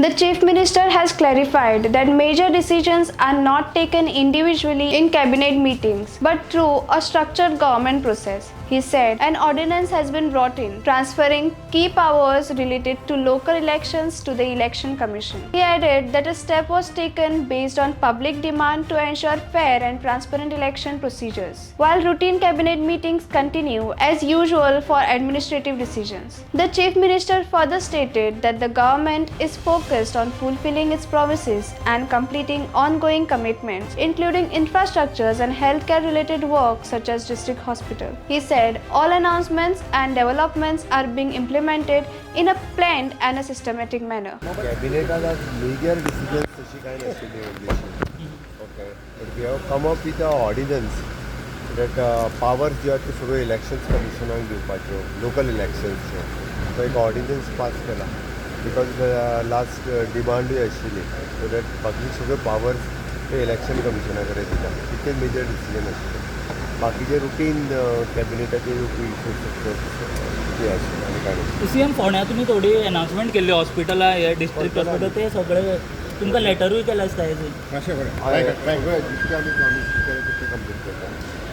The Chief Minister has clarified that major decisions are not taken individually in cabinet meetings but through a structured government process. He said an ordinance has been brought in, transferring key powers related to local elections to the Election Commission. He added that a step was taken based on public demand to ensure fair and transparent election procedures, while routine cabinet meetings continue as usual for administrative decisions. The Chief Minister further stated that the government is focused on fulfilling its promises and completing ongoing commitments, including infrastructures and healthcare related work such as district hospital. He said all announcements and developments are being implemented in a planned and a systematic manner. कॅबिनेटान आज major decisions तशी कांय नाशिल्ली व्हडलीशी, okay, but we have come up with a ordinance that powers ज्यो आहात त्यो सगळ्यो elections कमिशनाक दिवपाच्यो local इलेक्शन्सच्यो. तो एक ऑर्डिनन्स पास केला because last डिमांडूय आशिल्ली, सो that बाकीचे सगळ्यो पावर्स ते इलेक्शन कमिशना कडेन दिता. तितले मेजर डिसिजन आशिल्ले. बाकीचे रुटीन कॅबिनेटाचे येवपी इश्यूज ते आशिल्ले आनी कांय नाशिल्लें. सीएम, फोंड्या तुमी थोडी अनाउन्समेंट केल्ली, हॉस्पिटलां हे डिस्ट्रिक्ट हॉस्पिटल ते सगळे तुमकां लेटरूय केले आसता हेजे. सगळें जितकें आमी प्रॉमीस केलें तितकें कंप्लीट करता.